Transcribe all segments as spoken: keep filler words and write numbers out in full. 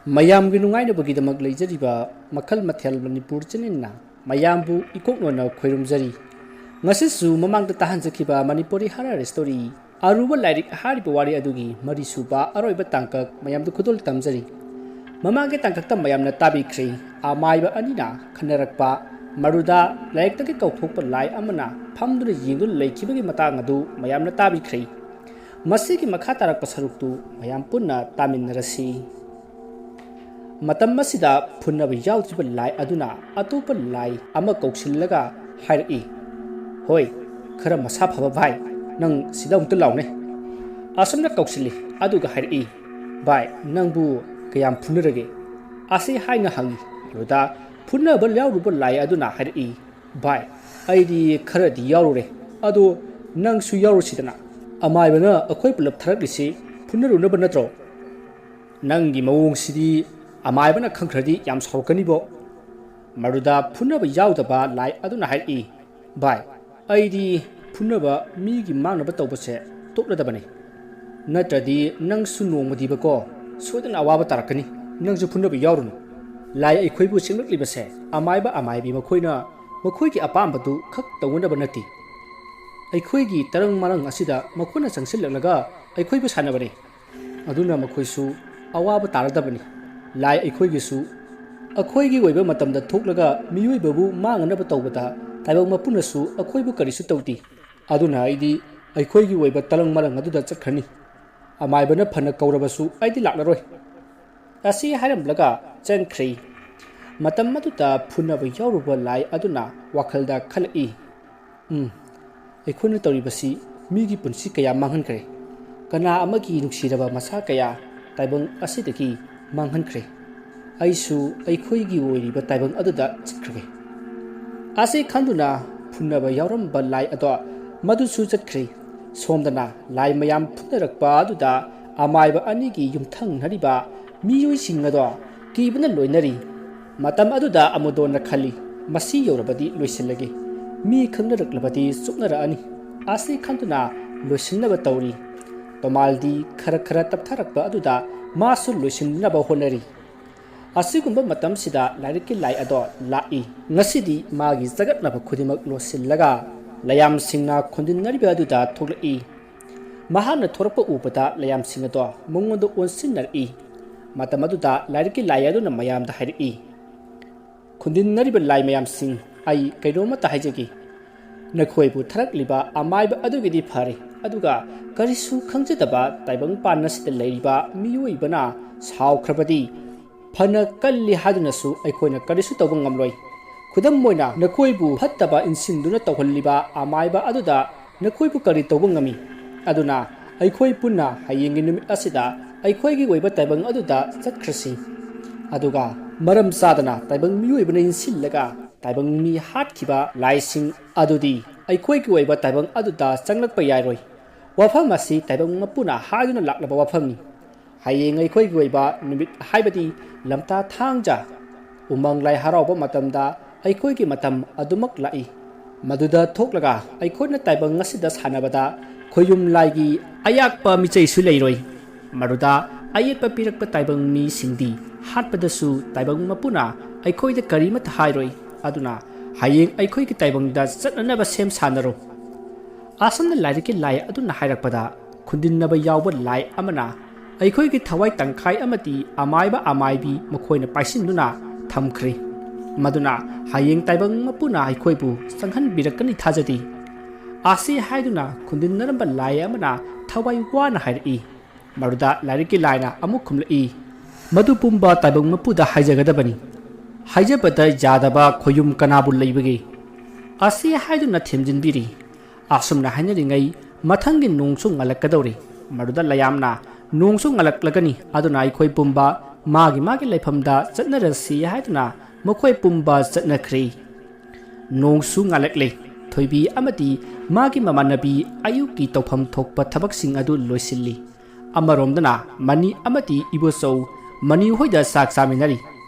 ꯃꯌꯥꯝꯒꯤ ꯅꯨꯡꯉꯥꯏꯅꯕꯒꯤꯗꯃꯛ ꯂꯩꯖꯔꯤꯕ ꯃꯈꯜ ꯃꯊꯦꯜ ꯃꯅꯤꯄꯨꯔ ꯆꯦꯅꯦꯜꯅ ꯃꯌꯥꯝꯕꯨ ꯏꯀꯣꯛꯅꯅ ꯈꯣꯏꯔꯨꯝꯖꯔꯤ꯫ ꯉꯁꯤꯁꯨ ꯃꯃꯥꯡꯗ ꯇꯥꯍꯟꯖꯈꯤꯕ ꯃꯅꯤꯄꯨꯔꯤ ꯍꯔꯔ ꯁ꯭ꯇꯣꯔꯤ ꯑꯔꯨꯕ ꯂꯥꯏꯔꯤꯛ ꯍꯥꯏꯔꯤꯕ ꯋꯥꯔꯤ ꯑꯗꯨꯒꯤ ꯃꯔꯤꯁꯨꯕ ꯑꯔꯣꯏꯕ ꯇꯥꯡꯀꯛ ꯃꯌꯥꯝꯗ ꯈꯨꯗꯣꯜ ꯇꯝꯖꯔꯤ꯫ ꯃꯃꯥꯡꯒꯤ ꯇꯥꯡꯀꯛꯇ ꯃꯌꯥꯝꯅ ꯇꯥꯕꯤꯈ꯭ꯔꯦ, ꯑꯃꯥꯏꯕ ꯑꯅꯤꯅ ꯈꯟꯅꯔꯛꯄ, ꯃꯔꯨꯗ ꯂꯥꯏꯔꯤꯛꯇꯒꯤ ꯀꯧꯊꯣꯛꯄ ꯂꯥꯏ ꯑꯃꯅ ꯐꯝꯗꯨꯅ ꯌꯦꯡꯗꯨꯅ ꯂꯩꯈꯤꯕꯒꯤ ꯃꯇꯥꯡ ꯑꯗꯨ ꯃꯌꯥꯝꯅ ꯇꯥꯕꯤꯈ꯭ꯔꯦ꯫ ꯃꯁꯤꯒꯤ ꯃꯈꯥ ꯇꯥꯔꯛꯄ ꯁꯔꯨꯛꯇꯨ ꯃꯌꯥꯝ ꯄꯨꯟꯅ ꯇꯥꯃꯤꯟꯅꯔꯁꯤ꯫ ꯃꯇꯝ ꯑꯁꯤꯗ ꯐꯨꯅꯕ ꯌꯥꯎꯗ꯭ꯔꯤꯕ ꯂꯥꯏ ꯑꯗꯨꯅ ꯑꯇꯣꯞꯄ ꯂꯥꯏ ꯑꯃ ꯀꯧꯁꯤꯜꯂꯒ ꯍꯥꯏꯔꯛꯏ, "ꯍꯣꯏ, ꯈꯔ ꯃꯁꯥ ꯐꯕ ꯚꯥꯏ, ꯅꯪ ꯁꯤꯗ ꯑꯃꯨꯛꯇ ꯂꯥꯎꯅꯦ꯫" ꯑꯁꯨꯝꯅ ꯀꯧꯁꯤꯜꯂꯤ, ꯑꯗꯨꯒ ꯍꯥꯏꯔꯛꯏ, "ꯚꯥꯏ, ꯅꯪꯕꯨ ꯀꯌꯥꯝ ꯐꯨꯅꯔꯒꯦ?" ꯑꯁꯤ ꯍꯥꯏꯅ ꯍꯪꯉꯤ꯫ ꯑꯗꯨꯗ ꯐꯨꯅꯕ ꯌꯥꯎꯔꯨꯕ ꯂꯥꯏ ꯑꯗꯨꯅ ꯍꯥꯏꯔꯛꯏ, "ꯚꯥꯏ, ꯑꯩꯗꯤ ꯈꯔꯗꯤ ꯌꯥꯎꯔꯨꯔꯦ, ꯑꯗꯣ ꯅꯪꯁꯨ ꯌꯥꯎꯔꯨꯁꯤꯗꯅ꯫ ꯑꯃꯥꯏꯕꯅ ꯑꯩꯈꯣꯏ ꯄꯨꯂꯞ ꯊꯥꯔꯛꯂꯤꯁꯤ ꯐꯨꯅꯔꯨꯅꯕ ꯅꯠꯇ꯭ꯔꯣ? ꯅꯪꯒꯤ ꯃꯑꯣꯡꯁꯤꯗꯤ ꯑꯃꯥꯏꯕꯅ ꯈꯪꯈ꯭ꯔꯗꯤ ꯌꯥꯝ ꯁꯥꯎꯔꯛꯀꯅꯤꯕꯣ꯫" ꯃꯗꯨꯗ ꯐꯨꯅꯕ ꯌꯥꯎꯗꯕ ꯂꯥꯏ ꯑꯗꯨꯅ ꯍꯥꯏꯔꯛꯏ, "ꯚꯥꯏ, ꯑꯩꯗꯤ ꯐꯨꯅꯕ, ꯃꯤꯒꯤ ꯃꯥꯡꯅꯕ ꯇꯧꯕꯁꯦ ꯇꯣꯛꯂꯗꯕꯅꯤ꯫ ꯅꯠꯇ꯭ꯔꯗꯤ ꯅꯪꯁꯨ ꯅꯣꯡꯃꯗꯤꯕꯀꯣ ꯁꯣꯏꯗꯅ ꯑꯋꯥꯕ ꯇꯥꯔꯛꯀꯅꯤ꯫ ꯅꯪꯁꯨ ꯐꯨꯅꯕ ꯌꯥꯎꯔꯨꯅꯨ꯫ ꯂꯥꯏ ꯑꯩꯈꯣꯏꯕꯨ ꯁꯦꯝꯂꯛꯂꯤꯕꯁꯦ ꯑꯃꯥꯏꯕ ꯑꯃꯥꯏꯕꯤ ꯃꯈꯣꯏꯅ ꯃꯈꯣꯏꯒꯤ ꯑꯄꯥꯝꯕꯗꯨ ꯈꯛ ꯇꯧꯅꯅꯕ ꯅꯠꯇꯦ꯫ ꯑꯩꯈꯣꯏꯒꯤ ꯇꯔꯪ ꯃꯔꯪ ꯑꯁꯤꯗ ꯃꯈꯣꯏꯅ ꯆꯪꯁꯤꯜꯂꯛꯂꯒ ꯑꯩꯈꯣꯏꯕꯨ ꯁꯥꯟꯅꯕꯅꯤ꯫ ꯑꯗꯨꯅ ꯃꯈꯣꯏꯁꯨ ꯑꯋꯥꯕ ꯇꯥꯔꯗꯕꯅꯤ꯫ ꯂꯥꯏ ꯑꯩꯈꯣꯏꯒꯤꯁꯨ ꯑꯩꯈꯣꯏꯒꯤ ꯑꯣꯏꯕ ꯃꯇꯝꯗ ꯊꯣꯛꯂꯒ ꯃꯤꯑꯣꯏꯕꯕꯨ ꯃꯥꯡꯅꯅꯕ ꯇꯧꯕꯗ ꯇꯥꯏꯕꯪ ꯃꯄꯨꯅꯁꯨ ꯑꯩꯈꯣꯏꯕꯨ ꯀꯔꯤꯁꯨ ꯇꯧꯗꯦ꯫ ꯑꯗꯨꯅ ꯑꯩꯗꯤ ꯑꯩꯈꯣꯏꯒꯤ ꯑꯣꯏꯕ ꯇꯔꯪ ꯃꯔꯪ ꯑꯗꯨꯗ ꯆꯠꯈ꯭ꯔꯅꯤ꯫ ꯑꯃꯥꯏꯕꯅ ꯐꯅ ꯀꯧꯔꯕꯁꯨ ꯑꯩꯗꯤ ꯂꯥꯛꯂꯔꯣꯏ꯫" ꯑꯁꯤ ꯍꯥꯏꯔꯝꯂꯒ ꯆꯦꯟꯈ꯭ꯔꯦ꯫ ꯃꯇꯝ ꯑꯗꯨꯗ ꯐꯨꯅꯕ ꯌꯥꯎꯔꯨꯕ ꯂꯥꯏ ꯑꯗꯨꯅ ꯋꯥꯈꯜꯗ ꯈꯜꯂꯛꯏ, "ꯎꯝ, ꯑꯩꯈꯣꯏꯅ ꯇꯧꯔꯤꯕꯁꯤ ꯃꯤꯒꯤ ꯄꯨꯟꯁꯤ ꯀꯌꯥ ꯃꯥꯡꯍꯟꯈ꯭ꯔꯦ꯫ ꯀꯅꯥ ꯑꯃꯒꯤ ꯅꯨꯡꯁꯤꯔꯕ ꯃꯁꯥ ꯀꯌꯥ ꯇꯥꯏꯕꯪ ꯑꯁꯤꯗꯒꯤ ꯃꯥꯡꯍꯟꯈ꯭ꯔꯦ꯫ ꯑꯩꯁꯨ ꯑꯩꯈꯣꯏꯒꯤ ꯑꯣꯏꯔꯤꯕ ꯇꯥꯏꯕꯪ ꯑꯗꯨꯗ ꯆꯠꯈ꯭ꯔꯒꯦ꯫" ꯑꯁꯤ ꯈꯟꯗꯨꯅ ꯐꯨꯅꯕ ꯌꯥꯎꯔꯝꯕ ꯂꯥꯏ ꯑꯗꯣ ꯃꯗꯨꯁꯨ ꯆꯠꯈ꯭ꯔꯦ꯫ ꯁꯣꯝꯗꯅ ꯂꯥꯏ ꯃꯌꯥꯝ ꯐꯨꯅꯔꯛꯄ ꯑꯗꯨꯗ ꯑꯃꯥꯏꯕ ꯑꯅꯤꯒꯤ ꯌꯨꯝꯊꯪꯅꯔꯤꯕ ꯃꯤꯑꯣꯏꯁꯤꯡ ꯑꯗꯣ ꯀꯤꯕꯅ ꯂꯣꯏꯅꯔꯤ꯫ ꯃꯇꯝ ꯑꯗꯨꯗ ꯑꯃꯨꯗꯣꯟꯅ ꯈꯜꯂꯤ, "ꯃꯁꯤ ꯌꯧꯔꯕꯗꯤ ꯂꯣꯏꯁꯤꯜꯂꯒꯦ꯫ ꯃꯤ ꯈꯪꯅꯔꯛꯂꯕꯗꯤ ꯆꯨꯞꯅꯔꯛꯑꯅꯤ꯫" ꯑꯁꯤ ꯈꯟꯗꯨꯅ ꯂꯣꯏꯁꯤꯟꯅꯕ ꯇꯧꯔꯤ꯫ ꯇꯣꯃꯥꯜꯗꯤ ꯈꯔ ꯈꯔ ꯇꯞꯊꯔꯛꯄ ꯑꯗꯨꯗ ꯃꯥꯁꯨ ꯂꯣꯏꯁꯤꯟꯅꯕ ꯍꯣꯠꯅꯔꯤ꯫ ꯑꯁꯤꯒꯨꯝꯕ ꯃꯇꯝꯁꯤꯗ ꯂꯥꯏꯔꯤꯛꯀꯤ ꯂꯥꯏ ꯑꯗꯣ ꯂꯥꯛꯏ꯫ ꯉꯁꯤꯗꯤ ꯃꯥꯒꯤ ꯆꯒꯠꯅꯕ ꯈꯨꯗꯤꯡꯃꯛ ꯂꯣꯠꯁꯤꯜꯂꯒ ꯂꯌꯥꯝꯁꯤꯡꯅ ꯈꯨꯟꯗꯤꯟꯅꯔꯤꯕ ꯑꯗꯨꯗ ꯊꯣꯛꯂꯛꯏ꯫ ꯃꯍꯥꯛꯅ ꯊꯣꯔꯛꯄ ꯎꯕꯗ ꯂꯌꯥꯝꯁꯤꯡ ꯑꯗꯣ ꯃꯉꯣꯟꯗ ꯑꯣꯟꯁꯤꯟꯅꯔꯛꯏ꯫ ꯃꯇꯝ ꯑꯗꯨꯗ ꯂꯥꯏꯔꯤꯛꯀꯤ ꯂꯥꯏ ꯑꯗꯨꯅ ꯃꯌꯥꯝꯗ ꯍꯥꯏꯔꯛꯏ, "ꯈꯨꯟꯗꯤꯟꯅꯔꯤꯕ ꯂꯥꯏ ꯃꯌꯥꯝꯁꯤꯡ, ꯑꯩ ꯀꯩꯅꯣꯝꯃꯇ ꯍꯥꯏꯖꯒꯦ꯫ ꯅꯈꯣꯏꯕꯨ ꯊꯥꯔꯛꯂꯤꯕ ꯑꯃꯥꯏꯕ ꯑꯗꯨꯒꯤꯗꯤ ꯐꯔꯦ, ꯑꯗꯨꯒ ꯀꯔꯤꯁꯨ ꯈꯪꯖꯗꯕ ꯇꯥꯏꯕꯪ ꯄꯥꯟ ꯑꯁꯤꯗ ꯂꯩꯔꯤꯕ ꯃꯤꯑꯣꯏꯕꯅ ꯁꯥꯎꯈ꯭ꯔꯕꯗꯤ ꯐꯅ ꯀꯜꯂꯤ ꯍꯥꯏꯗꯨꯅꯁꯨ ꯑꯩꯈꯣꯏꯅ ꯀꯔꯤꯁꯨ ꯇꯧꯕ ꯉꯝꯂꯣꯏ꯫ ꯈꯨꯗꯝ ꯑꯣꯏꯅ, ꯅꯈꯣꯏꯕꯨ ꯐꯠꯇꯕ ꯏꯟꯁꯤꯟꯗꯨꯅ ꯇꯧꯍꯜꯂꯤꯕ ꯑꯃꯥꯏꯕ ꯑꯗꯨꯗ ꯅꯈꯣꯏꯕꯨ ꯀꯔꯤ ꯇꯧꯕ ꯉꯝꯃꯤ? ꯑꯗꯨꯅ ꯑꯩꯈꯣꯏ ꯄꯨꯟꯅ ꯍꯌꯦꯡꯒꯤ ꯅꯨꯃꯤꯠ ꯑꯁꯤꯗ ꯑꯩꯈꯣꯏꯒꯤ ꯑꯣꯏꯕ ꯇꯥꯏꯕꯪ ꯑꯗꯨꯗ ꯆꯠꯈ꯭ꯔꯁꯤ꯫ ꯑꯗꯨꯒ ꯃꯔꯝ ꯆꯥꯗꯅ ꯇꯥꯏꯕꯪ ꯃꯤꯑꯣꯏꯕꯅ ꯏꯟꯁꯤꯜꯂꯒ ꯇꯥꯏꯕꯪ ꯃꯤ ꯍꯥꯠꯈꯤꯕ ꯂꯥꯏꯁꯤꯡ ꯑꯗꯨꯗꯤ ꯑꯩꯈꯣꯏꯒꯤ ꯑꯣꯏꯕ ꯇꯥꯏꯕꯪ ꯑꯗꯨꯗ ꯆꯪꯂꯛꯄ ꯌꯥꯔꯣꯏ꯫ ꯋꯥꯐꯝ ꯑꯁꯤ ꯇꯥꯏꯕꯪ ꯃꯄꯨꯅ ꯍꯥꯏꯗꯨꯅ ꯂꯥꯛꯂꯕ ꯋꯥꯐꯝꯅꯤ꯫ ꯍꯌꯦꯡ ꯑꯩꯈꯣꯏꯒꯤ ꯑꯣꯏꯕ ꯅꯨꯃꯤꯠ, ꯍꯥꯏꯕꯗꯤ ꯂꯝꯇꯥ ꯊꯥꯡꯖ ꯎꯃꯪ ꯂꯥꯏ ꯍꯔꯥꯎꯕ ꯃꯇꯝꯗ ꯑꯩꯈꯣꯏꯒꯤ ꯃꯇꯝ ꯑꯗꯨꯃꯛ ꯂꯥꯛꯏ꯫ ꯃꯗꯨꯗ ꯊꯣꯛꯂꯒ ꯑꯩꯈꯣꯏꯅ ꯇꯥꯏꯕꯪ ꯑꯁꯤꯗ ꯁꯥꯟꯅꯕꯗ ꯈꯣꯌꯨꯝ ꯂꯥꯏꯒꯤ ꯑꯌꯥꯛꯄ ꯃꯤꯆꯩꯁꯨ ꯂꯩꯔꯣꯏ꯫ ꯃꯗꯨꯗ ꯑꯌꯦꯠꯄ ꯄꯤꯔꯛꯄ ꯇꯥꯏꯕꯪ ꯃꯤꯁꯤꯡꯗꯤ ꯍꯥꯠꯄꯗꯁꯨ ꯇꯥꯏꯕꯪ ꯃꯄꯨꯅ ꯑꯩꯈꯣꯏꯗ ꯀꯔꯤꯃꯠꯇ ꯍꯥꯏꯔꯣꯏ꯫ ꯑꯗꯨꯅ ꯍꯌꯦꯡ ꯑꯩꯈꯣꯏꯒꯤ ꯇꯥꯏꯕꯪꯗ ꯆꯠꯅꯅꯕ ꯁꯦꯝ ꯁꯥꯟꯅꯔꯣ꯫" ꯑꯁꯨꯝꯅ ꯂꯥꯏꯔꯤꯛꯀꯤ ꯂꯥꯏ ꯑꯗꯨꯅ ꯍꯥꯏꯔꯛꯄꯗ, ꯈꯨꯟꯗꯤꯟꯅꯕ ꯌꯥꯎꯕ ꯂꯥꯏ ꯑꯃꯅ ꯑꯩꯈꯣꯏꯒꯤ ꯊꯋꯥꯏ ꯇꯪꯈꯥꯏ ꯑꯃꯗꯤ ꯑꯃꯥꯏꯕ ꯑꯃꯥꯏꯕꯤ ꯃꯈꯣꯏꯅ ꯄꯥꯏꯁꯤꯟꯗꯨꯅ ꯊꯝꯈ꯭ꯔꯦ꯫ ꯃꯗꯨꯅ ꯍꯌꯦꯡ ꯇꯥꯏꯕꯪ ꯃꯄꯨꯅ ꯑꯩꯈꯣꯏꯕꯨ ꯆꯪꯍꯟꯕꯤꯔꯛꯀꯅꯤ ꯊꯥꯖꯗꯦ꯫ ꯑꯁꯤ ꯍꯥꯏꯗꯨꯅ ꯈꯨꯟꯗꯤꯟꯅꯔꯝꯕ ꯂꯥꯏ ꯑꯃꯅ ꯊꯋꯥꯏ ꯋꯥꯅ ꯍꯥꯏꯔꯛꯏ꯫ ꯃꯗꯨꯗ ꯂꯥꯏꯔꯤꯛꯀꯤ ꯂꯥꯏꯅ ꯑꯃꯨꯛ ꯈꯨꯝꯂꯛꯏ, "ꯃꯗꯨ ꯄꯨꯝꯕ ꯇꯥꯏꯕꯪ ꯃꯄꯨꯗ ꯍꯥꯏꯖꯒꯗꯕꯅꯤ꯫ ꯍꯥꯏꯖꯕꯗ ꯌꯥꯗꯕ ꯈꯣꯌꯨꯝ ꯀꯅꯥꯕꯨ ꯂꯩꯕꯒꯦ?" ꯑꯁꯤ ꯍꯥꯏꯗꯨꯅ ꯊꯦꯝꯖꯤꯟꯕꯤꯔꯤ꯫ ꯑꯁꯨꯝꯅ ꯍꯥꯏꯅꯔꯤꯉꯩ ꯃꯊꯪꯒꯤ ꯅꯣꯡꯁꯨ ꯉꯜꯂꯛꯀꯗꯧꯔꯤ꯫ ꯃꯗꯨꯗ ꯂꯌꯥꯝꯅ, "ꯅꯣꯡꯁꯨ ꯉꯜꯂꯛꯂꯒꯅꯤ, ꯑꯗꯨꯅ ꯑꯩꯈꯣꯏ ꯄꯨꯝꯕ ꯃꯥꯒꯤ ꯃꯥꯒꯤ ꯂꯩꯐꯝꯗ ꯆꯠꯅꯔꯁꯤ" ꯍꯥꯏꯗꯨꯅ ꯃꯈꯣꯏ ꯄꯨꯝꯕ ꯆꯠꯅꯈ꯭ꯔꯦ꯫ ꯅꯣꯡꯁꯨ ꯉꯥꯜꯂꯛꯂꯦ꯫ ꯊꯣꯏꯕꯤ ꯑꯃꯗꯤ ꯃꯥꯒꯤ ꯃꯃꯥꯟꯅꯕꯤ ꯑꯌꯨꯛꯀꯤ ꯇꯧꯐꯝ ꯊꯣꯛꯄ ꯊꯕꯛꯁꯤꯡ ꯑꯗꯨ ꯂꯣꯏꯁꯤꯜꯂꯤ꯫ ꯑꯃꯔꯣꯝꯗꯅ ꯃꯅꯤ ꯑꯃꯗꯤ ꯏꯕꯣꯆꯧ ꯃꯅꯤ ꯍꯣꯏꯗ ꯆꯥꯛ ꯆꯥꯃꯤꯟꯅꯔꯤ꯫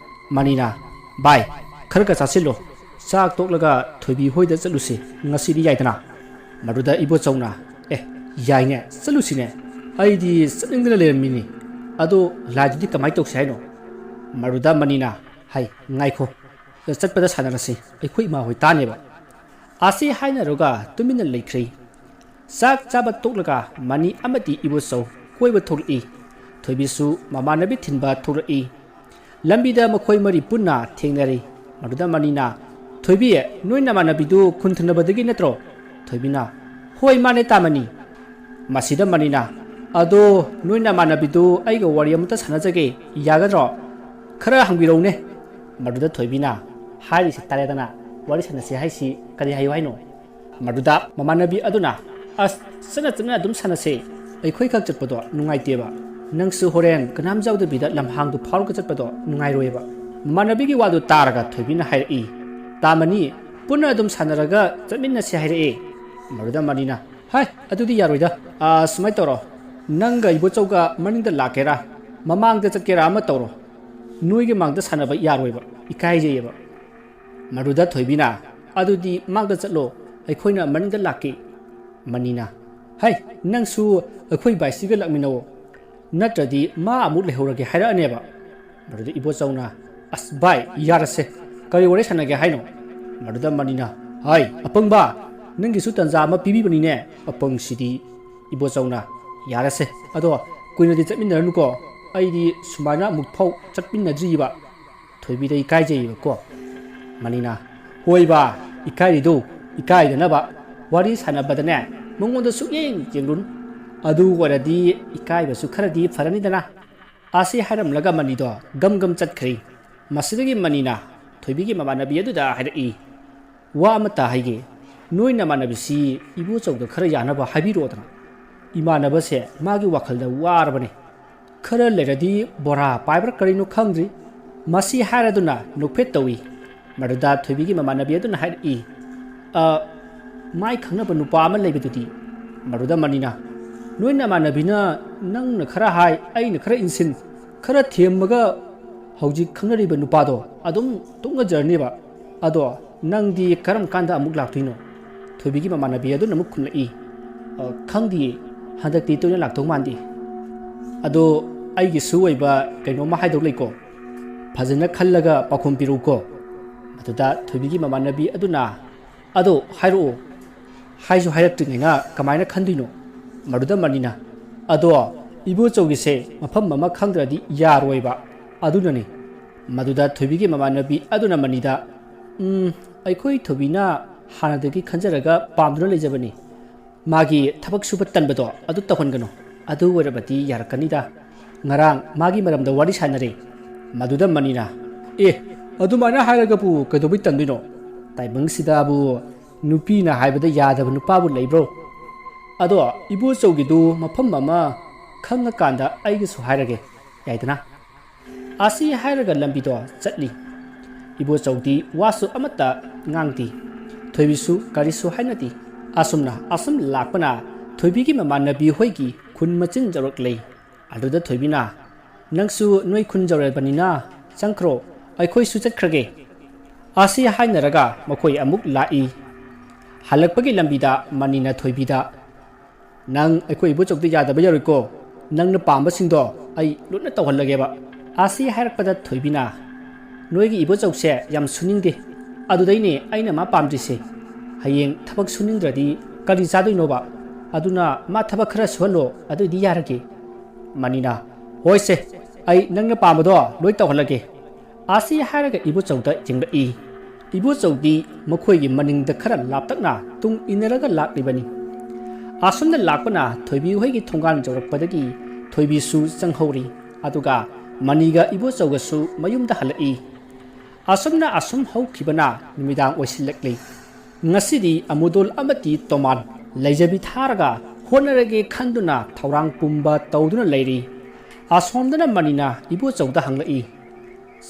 ꯃꯅꯤꯅ, "ꯚꯥꯏ, ꯈꯔꯒ ꯆꯥꯁꯤꯜꯂꯣ꯫ ꯆꯥꯛ ꯇꯣꯛꯂꯒ ꯊꯣꯏꯕꯤ ꯍꯣꯏꯗ ꯆꯠꯂꯨꯁꯤ꯫ ꯉꯁꯤꯗꯤ ꯌꯥꯏꯗꯅ?" ꯃꯗꯨꯗ ꯏꯕꯣꯆꯧꯅ, "ꯑꯦ, ꯌꯥꯏꯅꯦ, ꯆꯠꯂꯨꯁꯤꯅꯦ꯫ ꯑꯩꯗꯤ ꯆꯠꯅꯤꯡꯗꯅ ꯂꯩꯔꯝꯃꯤꯅꯤ꯫ ꯑꯗꯣ ꯂꯥꯏꯗꯨꯗꯤ ꯀꯃꯥꯏꯅ ꯇꯧꯁꯤ ꯍꯥꯏꯅꯣ?" ꯃꯗꯨꯗ ꯃꯅꯤꯅ, "ꯍꯩ, ꯉꯥꯏꯈꯣ, ꯆꯠꯄꯗ ꯁꯥꯟꯅꯔꯁꯤ, ꯑꯩꯈꯣꯏ ꯏꯃꯥ ꯍꯣꯏ ꯇꯥꯅꯦꯕ"꯫ ꯑꯁꯤ ꯍꯥꯏꯅꯔꯒ ꯇꯨꯃꯤꯟꯅ ꯂꯩꯈ꯭ꯔꯦ꯫ ꯆꯥꯛ ꯆꯥꯕ ꯇꯣꯛꯂꯒ ꯃꯅꯤ ꯑꯃꯗꯤ ꯏꯕꯣꯆꯧ ꯀꯣꯏꯕ ꯊꯣꯛꯂꯛꯏ꯫ ꯊꯣꯏꯕꯤꯁꯨ ꯃꯃꯥꯟꯅꯕꯤ ꯊꯤꯟꯕ ꯊꯣꯛꯂꯛꯏ꯫ ꯂꯝꯕꯤꯗ ꯃꯈꯣꯏ ꯃꯔꯤ ꯄꯨꯟꯅ ꯊꯦꯡꯅꯔꯤ꯫ ꯃꯗꯨꯗ ꯃꯅꯤꯅ, "ꯊꯣꯏꯕꯤ, ꯅꯣꯏ ꯅꯃꯥꯟꯅꯕꯤꯗꯨ ꯈꯨꯟ ꯊꯪꯅꯕꯗꯒꯤ ꯅꯠꯇ꯭ꯔꯣ?" ꯊꯣꯏꯕꯤꯅ, "ꯍꯣꯏ, ꯃꯥꯅꯦ ꯇꯥꯃꯅꯤ"꯫ ꯃꯁꯤꯗ ꯃꯅꯤꯅ, "ꯑꯗꯣ ꯅꯣꯏ ꯅꯃꯥꯟꯅꯕꯤꯗꯨ ꯑꯩꯒ ꯋꯥꯔꯤ ꯑꯃꯇ ꯁꯥꯟꯅꯖꯒꯦ, ꯌꯥꯒꯗ꯭ꯔꯣ? ꯈꯔ ꯍꯪꯕꯤꯔꯧꯅꯦ"꯫ ꯃꯗꯨꯗ ꯊꯣꯏꯕꯤꯅ, "ꯍꯥꯏꯔꯤꯁꯤ ꯇꯥꯔꯦꯗꯅ, ꯋꯥꯔꯤ ꯁꯥꯟꯅꯁꯤ ꯍꯥꯏꯁꯤ ꯀꯔꯤ ꯍꯥꯏꯌꯨ ꯍꯥꯏꯅꯣ?" ꯃꯗꯨꯗ ꯃꯃꯥꯟꯅꯕꯤ ꯑꯗꯨꯅ, "ꯑꯁ, ꯆꯠꯅ ꯆꯠꯅ ꯑꯗꯨꯝ ꯁꯥꯟꯅꯁꯦ, ꯑꯩꯈꯣꯏꯈꯛ ꯆꯠꯄꯗꯣ ꯅꯨꯡꯉꯥꯏꯇꯦꯕ꯫ ꯅꯪꯁꯨ ꯍꯣꯔꯦꯟ ꯀꯅꯥꯝ ꯌꯥꯎꯗꯕꯤꯗ ꯂꯝꯍꯥꯡꯗꯨ ꯐꯥꯎꯔꯒ ꯆꯠꯄꯗꯣ ꯅꯨꯡꯉꯥꯏꯔꯣꯏꯕ"꯫ ꯃꯃꯥꯟꯅꯕꯤꯒꯤ ꯋꯥꯗꯨ ꯇꯥꯔꯒ ꯊꯣꯏꯕꯤꯅ ꯍꯥꯏꯔꯛꯏ, "ꯇꯥꯃꯅꯤ, ꯄꯨꯟꯅ ꯑꯗꯨꯝ ꯁꯥꯟꯅꯔꯒ ꯆꯠꯃꯤꯟꯅꯁꯦ ꯍꯥꯏꯔꯛꯑꯦ"꯫ ꯃꯗꯨꯗ ꯃꯅꯤꯅ, "ꯍꯥꯏ, ꯑꯗꯨꯗꯤ ꯌꯥꯔꯣꯏꯗ꯫ ꯑꯥ, ꯁꯨꯃꯥꯏꯅ ꯇꯧꯔꯣ, ꯅꯪꯒ ꯏꯕꯣꯆꯧꯒ ꯃꯅꯤꯡꯗ ꯂꯥꯛꯀꯦꯔꯥ, ꯃꯃꯥꯡꯗ ꯆꯠꯀꯦꯔꯥ ꯑꯃ ꯇꯧꯔꯣ꯫ ꯅꯣꯏꯒꯤ ꯃꯥꯡꯗ ꯁꯥꯟꯅꯕ ꯌꯥꯔꯣꯏꯕ, ꯏꯀꯥꯏꯖꯩꯌꯦꯕ"꯫ ꯃꯗꯨꯗ ꯊꯣꯏꯕꯤꯅ, "ꯑꯗꯨꯗꯤ ꯃꯥꯡꯗ ꯆꯠꯂꯣ, ꯑꯩꯈꯣꯏꯅ ꯃꯅꯤꯡꯗ ꯂꯥꯛꯀꯦ"꯫ ꯃꯅꯤꯅ, "ꯍꯩ, ꯅꯪꯁꯨ ꯑꯩꯈꯣꯏ ꯕꯥꯏꯁꯤꯒ ꯂꯥꯛꯃꯤꯟꯅꯧ, ꯅꯠꯇ꯭ꯔꯗꯤ ꯃꯥ ꯑꯃꯨꯛ ꯂꯩꯍꯧꯔꯒꯦ ꯍꯥꯏꯔꯛꯑꯅꯦꯕ"꯫ ꯃꯗꯨꯗ ꯏꯕꯣꯆꯧꯅ, "ꯑꯁ ꯚꯥꯏ, ꯌꯥꯔꯁꯦ, ꯀꯔꯤ ꯋꯥꯔꯤ ꯁꯥꯟꯅꯒꯦ ꯍꯥꯏꯅꯣ?" ꯃꯗꯨꯗ ꯃꯅꯤꯅ, "ꯍꯥꯏ, ꯑꯄꯪꯕ, ꯅꯪꯒꯤꯁꯨ ꯇꯟꯖꯥ ꯑꯃ ꯄꯤꯕꯤꯕꯅꯤꯅꯦ"꯫ ꯑꯄꯪꯁꯤꯗꯤ ꯏꯕꯣꯆꯧꯅ, "ꯌꯥꯔꯁꯦ, ꯑꯗꯣ ꯀꯨꯏꯅꯗꯤ ꯆꯠꯃꯤꯟꯅꯔꯅꯨꯀꯣ, ꯑꯩꯗꯤ ꯁꯨꯃꯥꯏꯅ ꯑꯃꯨꯛ ꯐꯥꯎ ꯆꯠꯃꯤꯟꯅꯗ꯭ꯔꯤꯕ"꯫ ꯊꯣꯏꯕꯤꯗ ꯏꯀꯥꯏꯖꯩꯌꯦꯕꯀꯣ꯫ ꯃꯅꯤꯅ, "ꯍꯣꯏꯕ, ꯏꯀꯥꯏꯔꯤꯗꯨ ꯏꯀꯥꯏꯗꯅꯕ, ꯋꯥꯔꯤ ꯁꯥꯟꯅꯕꯗꯅꯦ ꯃꯉꯣꯟꯗ ꯁꯨꯛꯌꯦꯡ ꯌꯦꯡꯂꯨꯅꯨ꯫ ꯑꯗꯨ ꯑꯣꯏꯔꯗꯤ ꯏꯀꯥꯏꯕꯁꯨ ꯈꯔꯗꯤ ꯐꯔꯅꯤꯗꯅ"꯫ ꯑꯁꯤ ꯍꯥꯏꯔꯝꯂꯒ ꯃꯅꯤꯗꯣ ꯒꯝ ꯒꯝ ꯆꯠꯈ꯭ꯔꯦ꯫ ꯃꯁꯤꯗꯒꯤ ꯃꯅꯤꯅ ꯊꯣꯏꯕꯤꯒꯤ ꯃꯃꯥꯟꯅꯕꯤ ꯑꯗꯨꯗ ꯍꯥꯏꯔꯛꯏ, "ꯋꯥ ꯑꯃꯇ ꯍꯥꯏꯒꯦ, ꯅꯣꯏ ꯅꯃꯥꯟꯅꯕꯤꯁꯤ ꯏꯕꯣꯆꯧꯗ ꯈꯔ ꯌꯥꯅꯕ ꯍꯥꯏꯕꯤꯔꯛꯑꯣꯗꯅ꯫ ꯏꯃꯥꯟꯅꯕꯁꯦ ꯃꯥꯒꯤ ꯋꯥꯈꯜꯗ ꯋꯥꯔꯕꯅꯦ꯫ ꯈꯔ ꯂꯩꯔꯗꯤ ꯕꯣꯔꯥ ꯄꯥꯏꯕ꯭ꯔꯥ ꯀꯔꯤꯅꯣ ꯈꯪꯗ꯭ꯔꯤ, ꯃꯁꯤ ꯍꯥꯏꯔꯗꯨꯅ ꯅꯣꯛꯐꯦꯠ ꯇꯧꯏ"꯫ ꯃꯗꯨꯗ ꯊꯣꯏꯕꯤꯒꯤ ꯃꯃꯥꯟꯅꯕꯤ ꯑꯗꯨꯅ ꯍꯥꯏꯔꯛꯏ, "ꯑ, ꯃꯥꯏ ꯈꯪꯅꯕ ꯅꯨꯄꯥ ꯑꯃ ꯂꯩꯕꯗꯨꯗꯤ"꯫ ꯃꯗꯨꯗ ꯃꯅꯤꯅ, "ꯅꯣꯏ ꯅꯃꯥꯟꯅꯕꯤꯅ ꯅꯪꯅ ꯈꯔ ꯍꯥꯏ, ꯑꯩꯅ ꯈꯔ ꯏꯟꯁꯤꯟ, ꯈꯔ ꯊꯦꯝꯃꯒ ꯍꯧꯖꯤꯛ ꯈꯪꯅꯔꯤꯕ ꯅꯨꯄꯥꯗꯣ ꯑꯗꯨꯝ ꯇꯣꯛꯅꯖꯔꯅꯦꯕ꯫ ꯑꯗꯣ ꯅꯪꯗꯤ ꯀꯔꯝ ꯀꯥꯟꯗ ꯑꯃꯨꯛ ꯂꯥꯛꯇꯣꯏꯅꯣ?" ꯊꯣꯏꯕꯤꯒꯤ ꯃꯃꯥꯟꯅꯕꯤ ꯑꯗꯨꯅ ꯑꯃꯨꯛ ꯈꯨꯝꯂꯛꯏ, "ꯑ, ꯈꯪꯗꯤꯌꯦ, ꯍꯟꯗꯛꯇꯤ ꯇꯣꯏꯅ ꯂꯥꯛꯇꯧ ꯃꯥꯟꯗꯦ꯫ ꯑꯗꯣ ꯑꯩꯒꯤꯁꯨ ꯑꯣꯏꯕ ꯀꯩꯅꯣꯝꯃ ꯍꯥꯏꯗꯧ ꯂꯩꯀꯣ"꯫ ꯐꯖꯅ ꯈꯜꯂꯒ ꯄꯥꯎꯈꯨꯝ ꯄꯤꯔꯛꯎꯀꯣ꯫ ꯃꯗꯨꯗ ꯊꯣꯏꯕꯤꯒꯤ ꯃꯃꯥꯟꯅꯕꯤ ꯑꯗꯨꯅ, "ꯑꯗꯣ ꯍꯥꯏꯔꯛꯑꯣ, ꯍꯥꯏꯁꯨ ꯍꯥꯏꯔꯛꯇ꯭ꯔꯤꯉꯩꯅ ꯀꯃꯥꯏꯅ ꯈꯟꯗꯣꯏꯅꯣ?" ꯃꯗꯨꯗ ꯃꯅꯤꯅ, "ꯑꯗꯣ ꯏꯕꯣꯆꯧꯒꯤꯁꯦ ꯃꯐꯝ ꯑꯃ ꯈꯪꯗ꯭ꯔꯗꯤ ꯌꯥꯔꯣꯏꯕ, ꯑꯗꯨꯅꯅꯤ꯫" ꯃꯗꯨꯗ ꯊꯣꯏꯕꯤꯒꯤ ꯃꯃꯥꯟꯅꯕꯤ ꯑꯗꯨꯅ ꯃꯅꯤꯗ, "ꯎꯝ, ꯑꯩꯈꯣꯏ ꯊꯣꯏꯕꯤꯅ ꯍꯥꯟꯅꯗꯒꯤ ꯈꯟꯖꯔꯒ ꯄꯥꯝꯗꯨꯅ ꯂꯩꯖꯕꯅꯤ꯫ ꯃꯥꯒꯤ ꯊꯕꯛ ꯁꯨꯕ ꯇꯟꯕꯗꯣ ꯑꯗꯨ ꯇꯧꯍꯟꯒꯅꯨ꯫ ꯑꯗꯨ ꯑꯣꯏꯔꯕꯗꯤ ꯌꯥꯔꯛꯀꯅꯤꯗ꯫ ꯉꯔꯥꯡ ꯃꯥꯒꯤ ꯃꯔꯝꯗ ꯋꯥꯔꯤ ꯁꯥꯟꯅꯔꯦ꯫" ꯃꯗꯨꯗ ꯃꯅꯤꯅ, "ꯑꯦ, ꯑꯗꯨꯃꯥꯏꯅ ꯍꯥꯏꯔꯒꯕꯨ ꯀꯩꯗꯧꯕꯩ ꯇꯟꯗꯣꯏꯅꯣ? ꯇꯥꯏꯕꯪꯁꯤꯗꯕꯨ ꯅꯨꯄꯤꯅ ꯍꯥꯏꯕꯗ ꯌꯥꯗꯕ ꯅꯨꯄꯥꯕꯨ ꯂꯩꯕ꯭ꯔꯣ? ꯑꯗꯣ ꯏꯕꯣꯆꯧꯒꯤꯗꯨ ꯃꯐꯝ ꯑꯃ ꯈꯪꯉꯀꯥꯟꯗ ꯑꯩꯒꯁꯨ ꯍꯥꯏꯔꯒꯦ, ꯌꯥꯏꯗꯅ?" ꯑꯁꯤ ꯍꯥꯏꯔꯒ ꯂꯝꯕꯤꯗꯣ ꯆꯠꯂꯤ꯫ ꯏꯕꯣꯆꯧꯗꯤ ꯋꯥꯁꯨ ꯑꯃꯠꯇ ꯉꯥꯡꯗꯦ꯫ ꯊꯣꯏꯕꯤꯁꯨ ꯀꯔꯤꯁꯨ ꯍꯥꯏꯅꯗꯦ꯫ ꯑꯁꯨꯝꯅ ꯑꯁꯨꯝ ꯂꯥꯛꯄꯅ ꯊꯣꯏꯕꯤꯒꯤ ꯃꯃꯥꯟꯅꯕꯤ ꯍꯣꯏꯒꯤ ꯈꯨꯟ ꯃꯆꯤꯟ ꯌꯧꯔꯛꯂꯦ꯫ ꯑꯗꯨꯗ ꯊꯣꯏꯕꯤꯅ, "ꯅꯪꯁꯨ ꯅꯣꯏ ꯈꯨꯟ ꯌꯧꯔꯕꯅꯤꯅ ꯆꯪꯈ꯭ꯔꯣ, ꯑꯩꯈꯣꯏꯁꯨ ꯆꯠꯈ꯭ꯔꯒꯦ꯫" ꯑꯁꯤ ꯍꯥꯏꯅꯔꯒ ꯃꯈꯣꯏ ꯑꯃꯨꯛ ꯂꯥꯛꯏ꯫ ꯍꯜꯂꯛꯄꯒꯤ ꯂꯝꯕꯤꯗ ꯃꯅꯤꯅ ꯊꯣꯏꯕꯤꯗ, "ꯅꯪ ꯑꯩꯈꯣꯏ ꯏꯕꯣꯆꯧꯗ ꯌꯥꯗꯕ ꯌꯥꯔꯣꯏꯀꯣ꯫ ꯅꯪꯅ ꯄꯥꯝꯕꯁꯤꯡꯗꯣ ꯑꯩ ꯂꯣꯏꯅ ꯇꯧꯍꯜꯂꯒꯦꯕ꯫" ꯑꯁꯤ ꯍꯥꯏꯔꯛꯄꯗ ꯊꯣꯏꯕꯤꯅ, "ꯅꯣꯏꯒꯤ ꯏꯕꯣꯆꯧꯁꯦ ꯌꯥꯝ ꯁꯨꯅꯤꯡꯗꯦ꯫ ꯑꯗꯨꯗꯩꯅꯦ ꯑꯩꯅ ꯃꯥ ꯄꯥꯝꯗ꯭ꯔꯤꯁꯦ꯫ ꯍꯌꯦꯡ ꯊꯕꯛ ꯁꯨꯅꯤꯡꯗ꯭ꯔꯗꯤ ꯀꯔꯤ ꯆꯥꯗꯣꯏꯅꯣꯕ? ꯑꯗꯨꯅ ꯃꯥ ꯊꯕꯛ ꯈꯔ ꯁꯨꯍꯜꯂꯣ, ꯑꯗꯨꯏꯗꯤ ꯌꯥꯔꯒꯦ꯫" ꯃꯅꯤꯅ, "ꯍꯣꯏꯁꯦ, ꯑꯩ ꯅꯪꯅ ꯄꯥꯝꯕꯗꯣ ꯂꯣꯏ ꯇꯧꯍꯜꯂꯒꯦ꯫" ꯑꯁꯤ ꯍꯥꯏꯔꯒ ꯏꯕꯣꯆꯧꯗ ꯌꯦꯡꯂꯛꯏ꯫ ꯏꯕꯣꯆꯧꯗꯤ ꯃꯈꯣꯏꯒꯤ ꯃꯅꯤꯡꯗ ꯈꯔ ꯂꯥꯞꯇꯛꯅ ꯇꯨꯡ ꯏꯟꯅꯔꯒ ꯂꯥꯛꯂꯤꯕꯅꯤ꯫ ꯑꯁꯨꯝꯅ ꯂꯥꯛꯄꯅ ꯊꯣꯏꯕꯤ ꯍꯣꯏꯒꯤ ꯊꯣꯡꯒꯥꯟ ꯌꯧꯔꯛꯄꯗꯒꯤ ꯊꯣꯏꯕꯤꯁꯨ ꯆꯪꯍꯧꯔꯤ꯫ ꯑꯗꯨꯒ ꯃꯅꯤꯒ ꯏꯕꯣꯆꯧꯒꯁꯨ ꯃꯌꯨꯝꯗ ꯍꯜꯂꯛꯏ꯫ ꯑꯁꯨꯝꯅ ꯑꯁꯨꯝ ꯍꯧꯈꯤꯕꯅ ꯅꯨꯃꯤꯗꯥꯡ ꯑꯣꯏꯁꯤꯜꯂꯛꯂꯤ꯫ ꯉꯁꯤꯗꯤ ꯑꯃꯨꯗꯣꯜ ꯑꯃꯗꯤ ꯇꯣꯃꯥꯟ ꯂꯩꯖꯕꯤ ꯊꯥꯔꯒ ꯍꯣꯠꯅꯔꯒꯦ ꯈꯟꯗꯨꯅ ꯊꯧꯔꯥꯡ ꯄꯨꯝꯕ ꯇꯧꯗꯨꯅ ꯂꯩꯔꯤ꯫ ꯑꯁꯣꯝꯗꯅ ꯃꯅꯤꯅ ꯏꯕꯣꯆꯧꯗ ꯍꯪꯂꯛꯏ,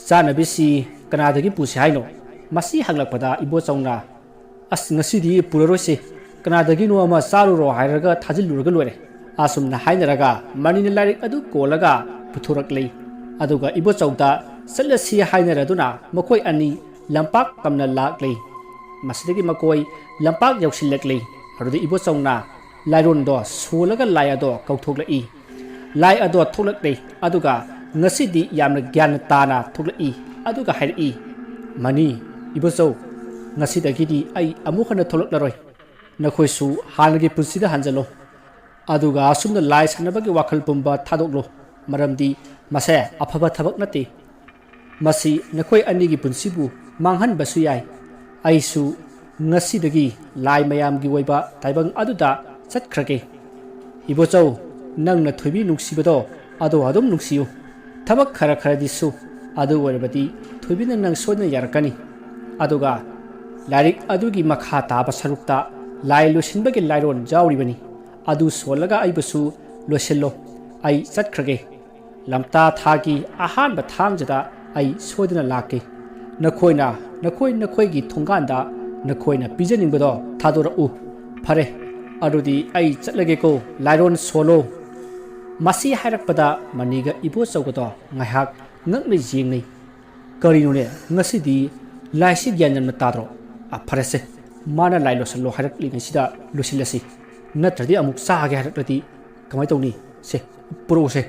"ꯆꯥꯅꯕꯤꯁꯤ ꯀꯅꯥꯗꯒꯤ ꯄꯨꯁꯤ ꯍꯥꯏꯅꯣ?" ꯃꯁꯤ ꯍꯪꯂꯛꯄꯗ ꯏꯕꯣꯆꯧꯅ, "ꯑꯁ, ꯉꯁꯤꯗꯤ ꯄꯨꯔꯔꯣꯏꯁꯤ, ꯀꯅꯥꯗꯒꯤꯅꯣ ꯑꯃ ꯆꯥꯔꯨꯔꯣ ꯍꯥꯏꯔꯒ ꯊꯥꯖꯤꯜꯂꯨꯔꯒ ꯂꯣꯏꯔꯦ꯫" ꯑꯁꯨꯝꯅ ꯍꯥꯏꯅꯔꯒ ꯃꯅꯤꯅ ꯂꯥꯏꯔꯤꯛ ꯑꯗꯨ ꯀꯣꯜꯂꯒ ꯄꯨꯊꯣꯔꯛꯂꯤ꯫ ꯑꯗꯨꯒ ꯏꯕꯣꯆꯧꯗ ꯆꯠꯂꯁꯤ ꯍꯥꯏꯅꯔꯗꯨꯅ ꯃꯈꯣꯏ ꯑꯅꯤ ꯂꯝꯄꯥꯛ ꯇꯝꯅ ꯂꯥꯛꯂꯤ꯫ ꯃꯁꯤꯗꯒꯤ ꯃꯈꯣꯏ ꯂꯝꯄꯥꯛ ꯌꯧꯁꯤꯜꯂꯛꯂꯤ꯫ ꯃꯗꯨꯗ ꯏꯕꯣꯆꯧꯅ ꯂꯥꯏꯔꯣꯟꯗꯣ ꯁꯣꯜꯂꯒ ꯂꯥꯏ ꯑꯗꯣ ꯀꯧꯊꯣꯛꯂꯛꯏ꯫ ꯂꯥꯏ ꯑꯗꯣ ꯊꯣꯛꯂꯛꯂꯤ꯫ ꯑꯗꯨꯒ ꯉꯁꯤꯗꯤ ꯌꯥꯝꯅ ꯒ꯭ꯌꯥꯟ ꯇꯥꯅ ꯊꯣꯛꯂꯛꯏ꯫ ꯑꯗꯨꯒ ꯍꯥꯏꯔꯛꯏ, "ꯃꯅꯤ, ꯏꯕꯣꯆꯧ, ꯉꯁꯤꯗꯒꯤꯗꯤ ꯑꯩ ꯑꯃꯨꯛ ꯍꯟꯅ ꯊꯣꯛꯂꯛꯂꯔꯣꯏ꯫ ꯅꯈꯣꯏꯁꯨ ꯍꯥꯟꯅꯒꯤ ꯄꯨꯟꯁꯤꯗ ꯍꯟꯖꯜꯂꯣ꯫ ꯑꯗꯨꯒ ꯑꯁꯨꯝꯅ ꯂꯥꯏ ꯁꯥꯟꯅꯕꯒꯤ ꯋꯥꯈꯜ ꯄꯨꯝꯕ ꯊꯥꯗꯣꯛꯂꯣ, ꯃꯔꯝꯗꯤ ꯃꯁꯦ ꯑꯐꯕ ꯊꯕꯛ ꯅꯠꯇꯦ꯫ ꯃꯁꯤ ꯅꯈꯣꯏ ꯑꯅꯤꯒꯤ ꯄꯨꯟꯁꯤꯕꯨ ꯃꯥꯡꯍꯟꯕꯁꯨ ꯌꯥꯏ꯫ ꯑꯩꯁꯨ ꯉꯁꯤꯗꯒꯤ ꯂꯥꯏ ꯃꯌꯥꯝꯒꯤ ꯑꯣꯏꯕ ꯇꯥꯏꯕꯪ ꯑꯗꯨꯗ ꯆꯠꯈ꯭ꯔꯒꯦ꯫ ꯏꯕꯣꯆꯧ, ꯅꯪꯅ ꯊꯣꯏꯕꯤ ꯅꯨꯡꯁꯤꯕꯗꯣ ꯑꯗꯣ ꯑꯗꯨꯝ ꯅꯨꯡꯁꯤꯌꯨ꯫ ꯊꯕꯛ ꯈꯔ ꯈꯔꯗꯤ ꯁꯨ꯫ ꯑꯗꯨ ꯑꯣꯏꯔꯕꯗꯤ ꯊꯣꯏꯕꯤꯅ ꯅꯪ ꯁꯣꯏꯗꯅ ꯌꯥꯔꯛꯀꯅꯤ꯫ ꯑꯗꯨꯒ ꯂꯥꯏꯔꯤꯛ ꯑꯗꯨꯒꯤ ꯃꯈꯥ ꯇꯥꯕ ꯁꯔꯨꯛꯇ ꯂꯥꯏ ꯂꯣꯏꯁꯤꯟꯕꯒꯤ ꯂꯥꯏꯔꯣꯟ ꯌꯥꯎꯔꯤꯕꯅꯤ꯫ ꯑꯗꯨ ꯁꯣꯜꯂꯒ ꯑꯩꯕꯨꯁꯨ ꯂꯣꯏꯁꯤꯜꯂꯣ꯫ ꯑꯩ ꯆꯠꯈ꯭ꯔꯒꯦ꯫ ꯂꯝꯇꯥ ꯊꯥꯒꯤ ꯑꯍꯥꯟꯕ ꯊꯥꯡꯖꯗ ꯑꯩ ꯁꯣꯏꯗꯅ ꯂꯥꯛꯀꯦ꯫ ꯅꯈꯣꯏꯅ, ꯅꯈꯣꯏ, ꯅꯈꯣꯏꯒꯤ ꯊꯣꯡꯒꯥꯟꯗ ꯅꯈꯣꯏꯅ ꯄꯤꯖꯅꯤꯡꯕꯗꯣ ꯊꯥꯗꯣꯔꯛꯎ꯫ ꯐꯔꯦ, ꯑꯗꯨꯗꯤ ꯑꯩ ꯆꯠꯂꯒꯦꯀꯣ, ꯂꯥꯏꯔꯣꯟ ꯁꯣꯜꯂꯣ꯫" ꯃꯁꯤ ꯍꯥꯏꯔꯛꯄꯗ ꯃꯅꯤꯒ ꯏꯕꯣꯆꯧꯒꯗꯣ ꯉꯥꯏꯍꯥꯛ ꯉꯛꯅ ꯌꯦꯡꯅꯩ꯫ "ꯀꯔꯤꯅꯣꯅꯦ, ꯉꯁꯤꯗꯤ ꯂꯥꯏꯁꯤ ꯒ꯭ꯌꯥꯟ ꯌꯥꯝꯅ ꯇꯥꯗ꯭ꯔꯣ? ꯑ, ꯐꯔꯦꯁꯦ, ꯃꯥꯅ ꯂꯥꯏ ꯂꯣꯏꯁꯤꯜꯂꯣ ꯍꯥꯏꯔꯛꯂꯤꯉꯩꯁꯤꯗ ꯂꯣꯏꯁꯤꯜꯂꯁꯤ, ꯅꯠꯇ꯭ꯔꯗꯤ ꯑꯃꯨꯛ ꯆꯥꯒꯦ ꯍꯥꯏꯔꯛꯂꯗꯤ ꯀꯃꯥꯏ ꯇꯧꯅꯤ? ꯁꯦ, ꯄꯨꯔꯛꯎꯁꯦ꯫"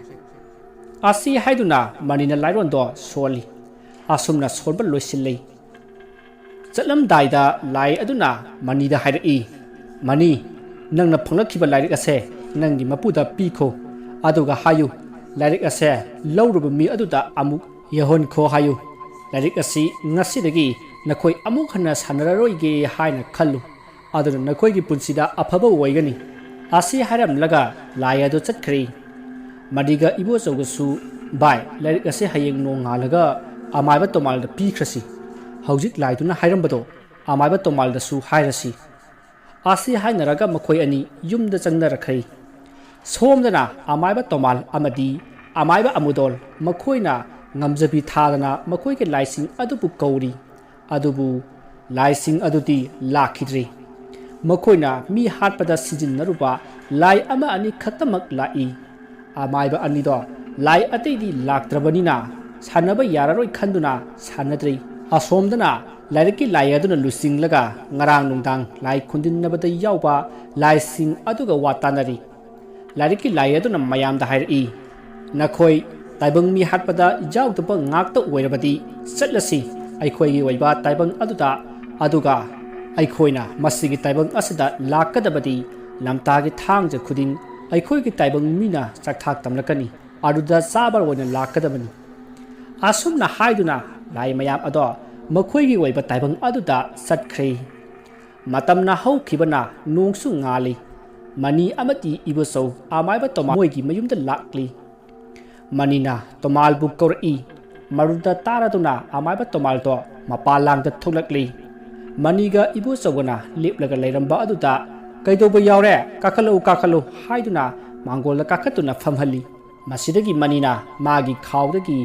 ꯑꯁꯤ ꯍꯥꯏꯗꯨꯅ ꯃꯅꯤꯅ ꯂꯥꯏꯔꯣꯟꯗꯣ ꯁꯣꯜꯂꯤ꯫ ꯑꯁꯨꯝꯅ ꯁꯣꯟꯕ ꯂꯣꯏꯁꯤꯜꯂꯤ꯫ ꯆꯠꯂꯝꯗꯥꯏꯗ ꯂꯥꯏ ꯑꯗꯨꯅ ꯃꯅꯤꯗ ꯍꯥꯏꯔꯛꯏ, "ꯃꯅꯤ, ꯅꯪꯅ ꯐꯪꯂꯛꯈꯤꯕ ꯂꯥꯏꯔꯤꯛ ꯑꯁꯦ ꯅꯪꯒꯤ ꯃꯄꯨꯗ ꯄꯤꯈꯣ꯫ ꯑꯗꯨꯒ ꯍꯥꯏꯌꯨ, ꯂꯥꯏꯔꯤꯛ ꯑꯁꯦ ꯂꯧꯔꯨꯕ ꯃꯤ ꯑꯗꯨꯗ ꯑꯃꯨꯛ ꯌꯧꯍꯟꯈꯣ ꯍꯥꯏꯌꯨ꯫ ꯂꯥꯏꯔꯤꯛ ꯑꯁꯤ ꯉꯁꯤꯗꯒꯤ ꯅꯈꯣꯏ ꯑꯃꯨꯛ ꯍꯟꯅ ꯁꯥꯟꯅꯔꯔꯣꯏꯒꯦ ꯍꯥꯏꯅ ꯈꯜꯂꯨ꯫ ꯑꯗꯨꯅ ꯅꯈꯣꯏꯒꯤ ꯄꯨꯟꯁꯤꯗ ꯑꯐꯕ ꯑꯣꯏꯒꯅꯤ꯫" ꯑꯁꯤ ꯍꯥꯏꯔꯝꯂꯒ ꯂꯥꯏ ꯑꯗꯨ ꯆꯠꯈ꯭ꯔꯦ꯫ ꯃꯅꯤꯒ ꯏꯕꯣꯆꯧꯒꯁꯨ, "ꯚꯥꯏ, ꯂꯥꯏꯔꯤꯛ ꯑꯁꯤ ꯍꯌꯦꯡ ꯅꯣꯡꯉꯥꯜꯂꯒ ꯑꯃꯥꯏꯕ ꯇꯣꯃꯥꯜꯗ ꯄꯤꯈ꯭ꯔꯁꯤ꯫ ꯍꯧꯖꯤꯛ ꯂꯥꯏꯗꯨꯅ ꯍꯥꯏꯔꯝꯕꯗꯣ ꯑꯃꯥꯏꯕ ꯇꯣꯃꯥꯜꯗꯁꯨ ꯍꯥꯏꯔꯁꯤ꯫" ꯑꯁꯤ ꯍꯥꯏꯅꯔꯒ ꯃꯈꯣꯏ ꯑꯅꯤ ꯌꯨꯝꯗ ꯆꯪꯅꯔꯛꯈ꯭ꯔꯦ꯫ ꯁꯣꯝꯗꯅ ꯑꯃꯥꯏꯕ ꯇꯣꯃꯥꯜ ꯑꯃꯗꯤ ꯑꯃꯥꯏꯕ ꯑꯃꯨꯗꯣꯜ ꯃꯈꯣꯏꯅ ꯉꯝꯖꯕꯤ ꯊꯥꯗꯅ ꯃꯈꯣꯏꯒꯤ ꯂꯥꯏꯁꯤꯡ ꯑꯗꯨꯕꯨ ꯀꯧꯔꯤ꯫ ꯑꯗꯨꯕꯨ ꯂꯥꯏꯁꯤꯡ ꯑꯗꯨꯗꯤ ꯂꯥꯛꯈꯤꯗ꯭ꯔꯦ꯫ ꯃꯈꯣꯏꯅ ꯃꯤ ꯍꯥꯠꯄꯗ ꯁꯤꯖꯤꯟꯅꯔꯨꯕ ꯂꯥꯏ ꯑꯃ ꯑꯅꯤ ꯈꯛꯇꯃꯛ ꯂꯥꯛꯏ꯫ ꯑꯃꯥꯏꯕ ꯑꯅꯤꯗꯣ ꯂꯥꯏ ꯑꯇꯩꯗꯤ ꯂꯥꯛꯇ꯭ꯔꯕꯅꯤꯅ ꯁꯥꯟꯅꯕ ꯌꯥꯔꯔꯣꯏ ꯈꯟꯗꯨꯅ ꯁꯥꯟꯅꯗ꯭ꯔꯤ꯫ ꯑꯁꯣꯝꯗꯅ ꯂꯥꯏꯔꯤꯛꯀꯤ ꯂꯥꯏ ꯑꯗꯨꯅ ꯂꯨꯆꯤꯡꯂꯒ ꯉꯔꯥꯡ ꯅꯨꯡꯗꯥꯡ ꯂꯥꯏ ꯈꯨꯟꯗꯤꯟꯅꯕꯗ ꯌꯥꯎꯕ ꯂꯥꯏꯁꯤꯡ ꯑꯗꯨꯒ ꯋꯥ ꯇꯥꯅꯔꯤ꯫ ꯂꯥꯏꯔꯤꯛꯀꯤ ꯂꯥꯏ ꯑꯗꯨꯅ ꯃꯌꯥꯝꯗ ꯍꯥꯏꯔꯛꯏ, "ꯅꯈꯣꯏ ꯇꯥꯏꯕꯪ ꯃꯤ ꯍꯥꯠꯄꯗ ꯌꯥꯎꯗꯕ ꯉꯥꯛꯇ ꯑꯣꯏꯔꯕꯗꯤ ꯆꯠꯂꯁꯤ ꯑꯩꯈꯣꯏꯒꯤ ꯑꯣꯏꯕ ꯇꯥꯏꯕꯪ ꯑꯗꯨꯗ, ꯑꯗꯨꯒ ꯑꯩꯈꯣꯏꯅ ꯃꯁꯤꯒꯤ ꯇꯥꯏꯕꯪ ꯑꯁꯤꯗ ꯂꯥꯛꯀꯗꯕꯗꯤ ꯂꯝꯇꯥꯒꯤ ꯊꯥꯡꯖ ꯈꯨꯗꯤꯡ ꯑꯩꯈꯣꯏꯒꯤ ꯇꯥꯏꯕꯪ ꯃꯤꯅ ꯆꯥꯛꯊꯥꯛ ꯇꯝꯂꯛꯀꯅꯤ, ꯑꯗꯨꯗ ꯆꯥꯕ ꯑꯣꯏꯅ ꯂꯥꯛꯀꯗꯕꯅꯤ꯫ ꯑꯁꯨꯝꯅ ꯍꯥꯏꯗꯨꯅ ꯂꯥꯏ ꯃꯌꯥꯝ ꯑꯗꯣ ꯃꯈꯣꯏꯒꯤ ꯑꯣꯏꯕ ꯇꯥꯏꯕꯪ ꯑꯗꯨꯗ ꯆꯠꯈ꯭ꯔꯦ꯫ ꯃꯇꯝꯅ ꯍꯧꯈꯤꯕꯅ ꯅꯣꯡꯁꯨ ꯉꯥꯜꯂꯤ꯫ ꯃꯅꯤ ꯑꯃꯗꯤ ꯏꯕꯣꯆꯧ ꯑꯃꯥꯏꯕ ꯇꯣꯃꯥ ꯃꯣꯏꯒꯤ ꯃꯌꯨꯝꯗ ꯂꯥꯛꯂꯤ꯫ ꯃꯅꯤꯅ ꯇꯣꯃꯥꯜꯕꯨ ꯀꯧꯔꯛꯏ꯫ ꯃꯗꯨꯗ ꯇꯥꯔꯗꯨꯅ ꯑꯃꯥꯏꯕ ꯇꯣꯃꯥꯜꯗꯣ ꯃꯄꯥꯜ ꯂꯥꯡꯗ ꯊꯣꯛꯂꯛꯂꯤ꯫ ꯃꯅꯤꯒ ꯏꯕꯣꯆꯧꯒꯅ ꯂꯦꯞꯂꯒ ꯂꯩꯔꯝꯕ ꯑꯗꯨꯗ, "ꯀꯩꯗꯧꯕ ꯌꯥꯎꯔꯦ? ꯀꯥꯈꯠꯂꯛꯎ, ꯀꯥꯈꯠꯂꯨ" ꯍꯥꯏꯗꯨꯅ ꯃꯥꯡꯒꯣꯜꯗ ꯀꯥꯈꯠꯇꯨꯅ ꯐꯝꯍꯜꯂꯤ꯫ ꯃꯁꯤꯗꯒꯤ ꯃꯅꯤꯅ ꯃꯥꯒꯤ ꯈꯥꯎꯗꯒꯤ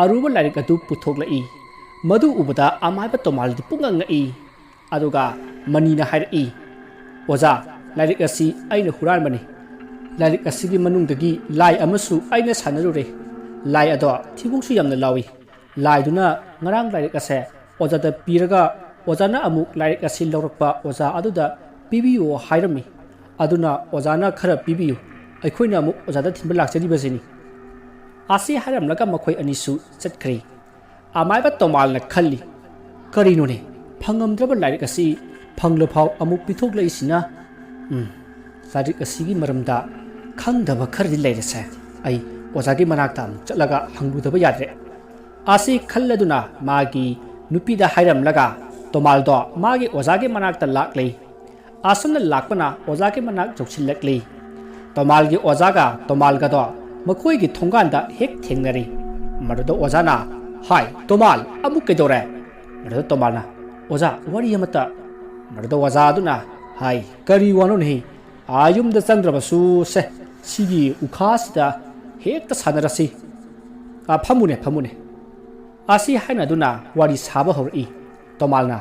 ꯑꯔꯨꯕ ꯂꯥꯏꯔꯤꯛ ꯑꯗꯨ ꯄꯨꯊꯣꯛꯂꯛꯏ꯫ ꯃꯗꯨ ꯎꯕꯗ ꯑꯃꯥꯏꯕ ꯇꯣꯃꯥꯜꯗꯤ ꯄꯨꯡꯉꯛ ꯉꯛꯏ꯫ ꯑꯗꯨꯒ ꯃꯅꯤꯅ ꯍꯥꯏꯔꯛꯏ, "ꯑꯣꯖꯥ, ꯂꯥꯏꯔꯤꯛ ꯑꯁꯤ ꯑꯩꯅ ꯍꯨꯔꯥꯟꯕꯅꯤ꯫ ꯂꯥꯏꯔꯤꯛ ꯑꯁꯤꯒꯤ ꯃꯅꯨꯡꯗꯒꯤ ꯂꯥꯏ ꯑꯃꯁꯨ ꯑꯩꯅ ꯁꯥꯟꯅꯔꯨꯔꯦ꯫ ꯂꯥꯏ ꯑꯗꯣ ꯊꯤꯕꯣꯡꯁꯨ ꯌꯥꯝꯅ ꯂꯥꯎꯏ꯫ ꯂꯥꯏꯗꯨꯅ ꯉꯔꯥꯡ ꯂꯥꯏꯔꯤꯛ ꯑꯁꯦ ꯑꯣꯖꯥꯗ ꯄꯤꯔꯒ ꯑꯣꯖꯥꯅ ꯑꯃꯨꯛ ꯂꯥꯏꯔꯤꯛ ꯑꯁꯤ ꯂꯧꯔꯛꯄ ꯑꯣꯖꯥ ꯑꯗꯨꯗ ꯄꯤꯕꯤꯌꯨ ꯍꯥꯏꯔꯝꯃꯤ꯫ ꯑꯗꯨꯅ ꯑꯣꯖꯥꯅ ꯈꯔ ꯄꯤꯕꯤꯌꯨ꯫ ꯑꯩꯈꯣꯏꯅ ꯑꯃꯨꯛ ꯑꯣꯖꯥꯗ ꯊꯤꯟꯕ ꯂꯥꯛꯆꯔꯤꯕꯁꯤꯅꯤ"꯫ ꯑꯁꯤ ꯍꯥꯏꯔꯝꯂꯒ ꯃꯈꯣꯏ ꯑꯅꯤꯁꯨ ꯆꯠꯈ꯭ꯔꯦ꯫ ꯑꯃꯥꯏꯕ ꯇꯣꯃꯥꯜꯅ ꯈꯜꯂꯤ, "ꯀꯔꯤꯅꯣꯅꯦ, ꯐꯪꯉꯝꯗ꯭ꯔꯕ ꯂꯥꯏꯔꯤꯛ ꯑꯁꯤ ꯐꯪꯂꯐꯥꯎ ꯑꯃꯨꯛ ꯄꯤꯊꯣꯛꯂꯛꯏꯁꯤꯅ? ꯎꯝ, ꯂꯥꯏꯔꯤꯛ ꯑꯁꯤꯒꯤ ꯃꯔꯝꯗ ꯈꯪꯗꯕ ꯈꯔꯗꯤ ꯂꯩꯔꯦꯁꯦ꯫ ꯑꯩ ꯑꯣꯖꯥꯒꯤ ꯃꯅꯥꯛꯇ ꯑꯃꯨꯛ ꯆꯠꯂꯒ ꯍꯪꯂꯨꯗꯕ ꯌꯥꯗ꯭ꯔꯦ"꯫ ꯑꯁꯤ ꯈꯜꯂꯗꯨꯅ ꯃꯥꯒꯤ ꯅꯨꯄꯤꯗ ꯍꯥꯏꯔꯝꯂꯒ ꯇꯣꯃꯥꯜꯗꯣ ꯃꯥꯒꯤ ꯑꯣꯖꯥꯒꯤ ꯃꯅꯥꯛꯇ ꯂꯥꯛꯂꯦ꯫ ꯑꯁꯨꯝꯅ ꯂꯥꯛꯄꯅ ꯑꯣꯖꯥꯒꯤ ꯃꯅꯥꯛ ꯌꯧꯁꯤꯜꯂꯛꯂꯤ꯫ ꯇꯣꯃꯥꯜꯒꯤ ꯑꯣꯖꯥꯒ ꯇꯣꯃꯥꯜꯒꯗꯣ ꯃꯈꯣꯏꯒꯤ ꯊꯣꯡꯒꯥꯟꯗ ꯍꯦꯛ ꯊꯦꯡꯅꯔꯤ꯫ ꯃꯗꯨꯗ ꯑꯣꯖꯥꯅ, "ꯍꯥꯏ, ꯇꯣꯃꯥꯜ, ꯑꯃꯨꯛ ꯀꯩꯗꯧꯔꯦ?" ꯃꯗꯨꯗ ꯇꯣꯃꯥꯜꯅ, "ꯑꯣꯖꯥ, ꯋꯥꯔꯤ ꯑꯃꯇ"꯫ ꯃꯗꯨꯗ ꯑꯣꯖꯥ ꯑꯗꯨꯅ, "ꯍꯥꯏ, ꯀꯔꯤ ꯋꯥꯅꯣꯅꯦꯍꯦ? ꯑꯥ ꯌꯨꯝꯗ ꯆꯪꯗ꯭ꯔꯕꯁꯨ ꯁꯦ, ꯁꯤꯒꯤ ꯎꯈꯥꯁꯤꯗ ꯍꯦꯛꯇ ꯁꯥꯟꯅꯔꯁꯤ꯫ ꯑꯥ, ꯐꯝꯃꯨꯅꯦ, ꯐꯝꯃꯨꯅꯦ"꯫ ꯑꯁꯤ ꯍꯥꯏꯅꯗꯨꯅ ꯋꯥꯔꯤ ꯁꯥꯕ ꯍꯧꯔꯛꯏ꯫ ꯇꯣꯃꯥꯜꯅ,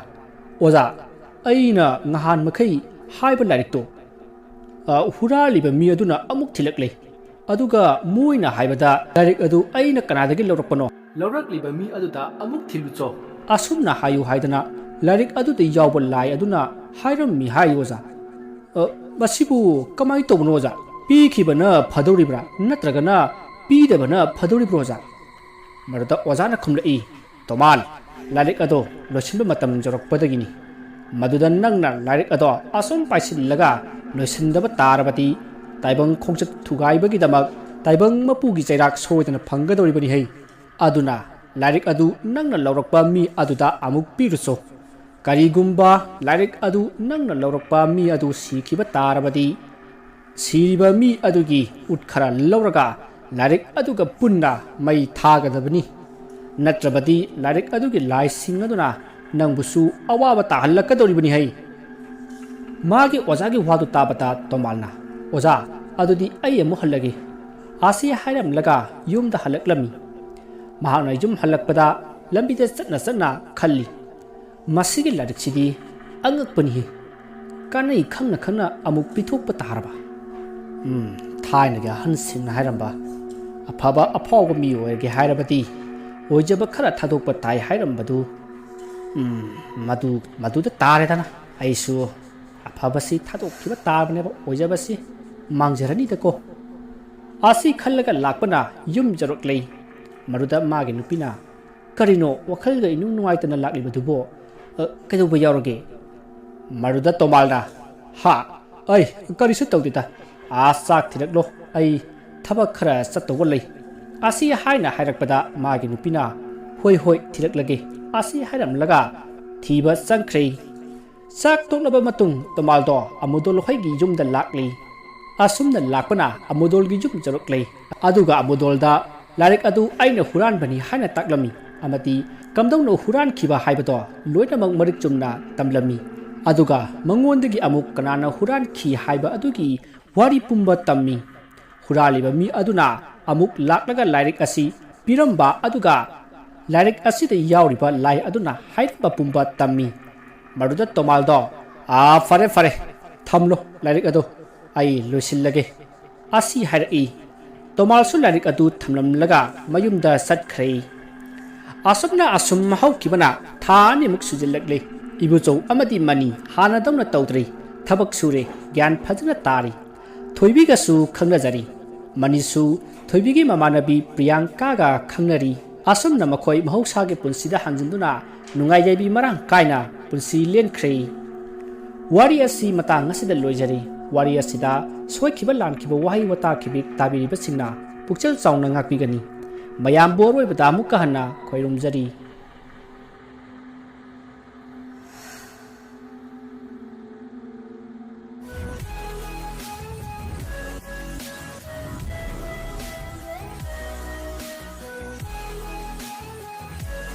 "ꯑꯣꯖꯥ, ꯑꯩꯅ ꯉꯍꯥꯟ ꯃꯈꯩ ꯍꯥꯏꯕ ꯂꯥꯏꯔꯤꯛꯇꯣ, ꯑ, ꯍꯨꯔꯥꯜꯂꯤꯕ ꯃꯤ ꯑꯗꯨꯅ ꯑꯃꯨꯛ ꯊꯤꯜꯂꯛꯂꯦ꯫ ꯑꯗꯨꯒ ꯃꯣꯏꯅ ꯍꯥꯏꯕꯗ ꯂꯥꯏꯔꯤꯛ ꯑꯗꯨ ꯑꯩꯅ ꯀꯅꯥꯗꯒꯤ ꯂꯧꯔꯛꯄꯅꯣ? ꯂꯧꯔꯛꯂꯤꯕ ꯃꯤ ꯑꯗꯨꯗ ꯑꯃꯨꯛ ꯊꯤꯜꯂꯨꯆꯣ꯫ ꯑꯁꯨꯝꯅ ꯍꯥꯏꯌꯨ ꯍꯥꯏꯗꯅ ꯂꯥꯏꯔꯤꯛ ꯑꯗꯨꯗ ꯌꯥꯎꯕ ꯂꯥꯏ ꯑꯗꯨꯅ ꯍꯥꯏꯔꯝꯃꯤ ꯍꯥꯏ, ꯑꯣꯖꯥ"꯫ "ꯑ, ꯃꯁꯤꯕꯨ ꯀꯃꯥꯏꯅ ꯇꯧꯕꯅꯣ, ꯑꯣꯖꯥ? ꯄꯤꯈꯤꯕꯅ ꯐꯗꯧꯔꯤꯕ꯭ꯔꯥ, ꯅꯠꯇ꯭ꯔꯒꯅ ꯄꯤꯗꯕꯅ ꯐꯗꯧꯔꯤꯕ꯭ꯔꯣ, ꯑꯣꯖꯥ?" ꯃꯗꯨꯗ ꯑꯣꯖꯥꯅ ꯈꯨꯝꯂꯛꯏ, "ꯇꯣꯃꯥꯜ, ꯂꯥꯏꯔꯤꯛ ꯑꯗꯣ ꯂꯣꯏꯁꯤꯟꯕ ꯃꯇꯝ ꯌꯧꯔꯛꯄꯗꯒꯤꯅꯤ꯫ ꯃꯗꯨꯗ ꯅꯪꯅ ꯂꯥꯏꯔꯤꯛ ꯑꯗꯣ ꯑꯁꯨꯝ ꯄꯥꯏꯁꯤꯜꯂꯒ ꯂꯣꯏꯁꯤꯟꯗꯕ ꯇꯥꯔꯕꯗꯤ, ꯇꯥꯏꯕꯪ ꯈꯣꯡꯆꯠ ꯊꯨꯒꯥꯏꯕꯒꯤꯗꯃꯛ ꯇꯥꯏꯕꯪ ꯃꯄꯨꯒꯤ ꯆꯩꯔꯥꯛ ꯁꯣꯏꯗꯅ ꯐꯪꯒꯗꯧꯔꯤꯕꯅꯤ ꯍꯩ꯫ ꯑꯗꯨꯅ ꯂꯥꯏꯔꯤꯛ ꯑꯗꯨ ꯅꯪꯅ ꯂꯧꯔꯛꯄ ꯃꯤ ꯑꯗꯨꯗ ꯑꯃꯨꯛ ꯄꯤꯔꯨꯆꯣ꯫ ꯀꯔꯤꯒꯨꯝꯕ ꯂꯥꯏꯔꯤꯛ ꯑꯗꯨ ꯅꯪꯅ ꯂꯧꯔꯛꯄ ꯃꯤ ꯑꯗꯨ ꯁꯤꯈꯤꯕ ꯇꯥꯔꯕꯗꯤ, ꯁꯤꯔꯤꯕ ꯃꯤ ꯑꯗꯨꯒꯤ ꯎꯠ ꯈꯔ ꯂꯧꯔꯒ ꯂꯥꯏꯔꯤꯛ ꯑꯗꯨꯒ ꯄꯨꯟꯅ ꯃꯩ ꯊꯥꯒꯗꯕꯅꯤ꯫ ꯅꯠꯇ꯭ꯔꯕꯗꯤ ꯂꯥꯏꯔꯤꯛ ꯑꯗꯨꯒꯤ ꯂꯥꯏꯁꯤꯡ ꯑꯗꯨꯅ ꯅꯪꯕꯨꯁꯨ ꯑꯋꯥꯕ ꯇꯥꯍꯜꯂꯛꯀꯗꯧꯔꯤꯕꯅꯤ ꯍꯩ꯫" ꯃꯥꯒꯤ ꯑꯣꯖꯥꯒꯤ ꯋꯥꯗꯨ ꯇꯥꯕꯗ ꯇꯣꯃꯥꯜꯅ, "ꯑꯣꯖꯥ, ꯑꯗꯨꯗꯤ ꯑꯩ ꯑꯃꯨꯛ ꯍꯜꯂꯒꯦ" ꯑꯁꯤ ꯍꯥꯏꯔꯝꯂꯒ ꯌꯨꯝꯗ ꯍꯜꯂꯛꯂꯝꯃꯤ꯫ ꯃꯍꯥꯛꯅ ꯌꯨꯝ ꯍꯜꯂꯛꯄꯗ ꯂꯝꯕꯤꯗ ꯆꯠꯅ ꯆꯠꯅ ꯈꯜꯂꯤ, "ꯃꯁꯤꯒꯤ ꯂꯥꯏꯔꯤꯛꯁꯤꯗꯤ ꯑꯉꯛꯄꯅꯤꯍꯦ꯫ ꯀꯥꯟꯅꯩ ꯈꯪꯅ ꯈꯪꯅ ꯑꯃꯨꯛ ꯄꯤꯊꯣꯛꯄ ꯇꯥꯔꯕ?" ꯎꯝ, ꯊꯥꯏꯅꯒꯤ ꯑꯍꯟꯁꯤꯡꯅ ꯍꯥꯏꯔꯝꯕ, "ꯑꯐꯕ ꯑꯐꯥꯎꯕ ꯃꯤ ꯑꯣꯏꯔꯒꯦ ꯍꯥꯏꯔꯕꯗꯤ ꯑꯣꯏꯖꯕ ꯈꯔ ꯊꯥꯗꯣꯛꯄ ꯇꯥꯏ" ꯍꯥꯏꯔꯝꯕꯗꯨ, ꯎꯝ, ꯃꯗꯨ, ꯃꯗꯨꯗ ꯇꯥꯔꯦꯗꯅ꯫ ꯑꯩꯁꯨ ꯑꯐꯕꯁꯤ ꯊꯥꯗꯣꯛꯈꯤꯕ ꯇꯥꯕꯅꯦꯕ, ꯑꯣꯏꯖꯕꯁꯤ ꯃꯥꯡꯖꯔꯅꯤꯗꯀꯣ꯫ ꯑꯁꯤ ꯈꯜꯂꯒ ꯂꯥꯛꯄꯅ ꯌꯨꯝ ꯌꯧꯔꯛꯂꯦ꯫ ꯃꯗꯨꯗ ꯃꯥꯒꯤ ꯅꯨꯄꯤꯅ, "ꯀꯔꯤꯅꯣ ꯋꯥꯈꯜꯒ ꯏꯅꯨꯡ ꯅꯨꯡꯉꯥꯏꯇꯅ ꯂꯥꯛꯂꯤꯕꯗꯨꯕꯣ? ꯑ, ꯀꯩꯗꯧꯕ ꯌꯥꯎꯔꯒꯦ?" ꯃꯗꯨꯗ ꯇꯣꯃꯥꯜꯅ, "ꯍꯥ? ꯑꯩ ꯀꯔꯤꯁꯨ ꯇꯧꯗꯦꯗ꯫ ꯑꯥ, ꯆꯥꯛ ꯊꯤꯜꯂꯛꯂꯣ, ꯑꯩ ꯊꯕꯛ ꯈꯔ ꯆꯠꯇꯧꯕ ꯂꯩ" ꯑꯁꯤ ꯍꯥꯏꯅ ꯍꯥꯏꯔꯛꯄꯗ ꯃꯥꯒꯤ ꯅꯨꯄꯤꯅ, "ꯍꯣꯏ, ꯍꯣꯏ, ꯊꯤꯜꯂꯛꯂꯒꯦ" ꯑꯁꯤ ꯍꯥꯏꯔꯝꯂꯒ ꯊꯤꯕ ꯆꯪꯈ꯭ꯔꯦ꯫ ꯆꯥꯛ ꯇꯣꯛꯂꯕ ꯃꯇꯨꯡ ꯇꯣꯃꯥꯜꯗꯣ ꯑꯃꯨꯗꯣꯜ ꯍꯣꯏꯒꯤ ꯌꯨꯝꯗ ꯂꯥꯛꯂꯤ꯫ ꯑꯁꯨꯝꯅ ꯂꯥꯛꯄꯅ ꯑꯃꯨꯗꯣꯜꯒꯤ ꯌꯨꯝ ꯌꯧꯔꯛꯂꯦ꯫ ꯑꯗꯨꯒ ꯑꯃꯨꯗꯣꯜꯗ ꯂꯥꯏꯔꯤꯛ ꯑꯗꯨ ꯑꯩꯅ ꯍꯨꯔꯥꯟꯕꯅꯤ ꯍꯥꯏꯅ ꯇꯥꯛꯂꯝꯃꯤ ꯑꯃꯗꯤ ꯀꯝꯗꯧꯅ ꯍꯨꯔꯥꯟꯈꯤꯕ ꯍꯥꯏꯕꯗꯣ ꯂꯣꯏꯅꯃꯛ ꯃꯔꯤꯛ ꯆꯨꯝꯅ ꯇꯝꯂꯝꯃꯤ꯫ ꯑꯗꯨꯒ ꯃꯉꯣꯟꯗꯒꯤ ꯑꯃꯨꯛ ꯀꯅꯥꯅ ꯍꯨꯔꯥꯟꯈꯤ ꯍꯥꯏꯕ ꯑꯗꯨꯒꯤ ꯋꯥꯔꯤ ꯄꯨꯝꯕ ꯇꯝꯃꯤ꯫ ꯍꯨꯔꯥꯜꯂꯤꯕ ꯃꯤ ꯑꯗꯨꯅ ꯑꯃꯨꯛ ꯂꯥꯛꯂꯒ ꯂꯥꯏꯔꯤꯛ ꯑꯁꯤ ꯄꯤꯔꯝꯕ, ꯑꯗꯨꯒ ꯂꯥꯏꯔꯤꯛ ꯑꯁꯤꯗ ꯌꯥꯎꯔꯤꯕ ꯂꯥꯏ ꯑꯗꯨꯅ ꯍꯥꯏꯔꯝꯕ ꯄꯨꯝꯕ ꯇꯝꯃꯤ꯫ ꯃꯗꯨꯗ ꯇꯣꯃꯥꯜꯗꯣ, "ꯑꯥ, ꯐꯔꯦ, ꯐꯔꯦ, ꯊꯝꯂꯣ ꯂꯥꯏꯔꯤꯛ ꯑꯗꯨ, ꯑꯩ ꯂꯣꯏꯁꯤꯜꯂꯒꯦ" ꯑꯁꯤ ꯍꯥꯏꯔꯛꯏ꯫ ꯇꯣꯃꯥꯜꯁꯨ ꯂꯥꯏꯔꯤꯛ ꯑꯗꯨ ꯊꯝꯂꯝꯂꯒ ꯃꯌꯨꯝꯗ ꯆꯠꯈ꯭ꯔꯦ꯫ ꯑꯁꯨꯝꯅ ꯑꯁꯨꯝ ꯍꯧꯈꯤꯕꯅ ꯊꯥ ꯑꯅꯤꯃꯨꯛ ꯁꯨꯖꯤꯜꯂꯛꯂꯦ꯫ ꯏꯕꯨꯆꯧ ꯑꯃꯗꯤ ꯃꯅꯤ ꯍꯥꯟꯅꯗꯧꯅ ꯇꯧꯗ꯭ꯔꯦ꯫ ꯊꯕꯛ ꯁꯨꯔꯦ, ꯒ꯭ꯌꯥꯟ ꯐꯖꯅ ꯇꯥꯔꯤ꯫ ꯊꯣꯏꯕꯤꯒꯁꯨ ꯈꯪꯅꯖꯔꯤ꯫ ꯃꯅꯤꯁꯨ ꯊꯣꯏꯕꯤꯒꯤ ꯃꯃꯥꯟꯅꯕꯤ ꯄ꯭ꯔꯤꯌꯥꯡꯀꯥꯒ ꯈꯪꯅꯔꯤ꯫ ꯑꯁꯨꯝꯅ ꯃꯈꯣꯏ ꯃꯍꯧꯁꯥꯒꯤ ꯄꯨꯟꯁꯤꯗ ꯍꯟꯖꯤꯟꯗꯨꯅ ꯅꯨꯡꯉꯥꯏ ꯌꯥꯏꯕꯤ ꯃꯔꯥꯡ ꯀꯥꯏꯅ ꯄꯨꯟꯁꯤ ꯂꯦꯟꯈ꯭ꯔꯦ꯫ ꯋꯥꯔꯤ ꯑꯁꯤ ꯃꯇꯥꯡ ꯑꯁꯤꯗ ꯂꯣꯏꯖꯔꯤ꯫ ꯋꯥꯔꯤ ꯑꯁꯤꯗ ꯁꯣꯏꯈꯤꯕ ꯂꯥꯟꯈꯤꯕ ꯋꯥꯍꯩ ꯋꯥꯇꯥ ꯈꯤꯕꯤꯛ ꯇꯥꯕꯤꯔꯤꯕꯁꯤꯡꯅ ꯄꯨꯛꯆꯦꯜ ꯆꯥꯎꯅ ꯉꯥꯛꯄꯤꯒꯅꯤ꯫ ꯃꯌꯥꯝꯕꯨ ꯑꯔꯣꯏꯕꯗ ꯑꯃꯨꯛꯀ ꯍꯟꯅ ꯈꯣꯏꯔꯨꯝꯖꯔꯤ꯫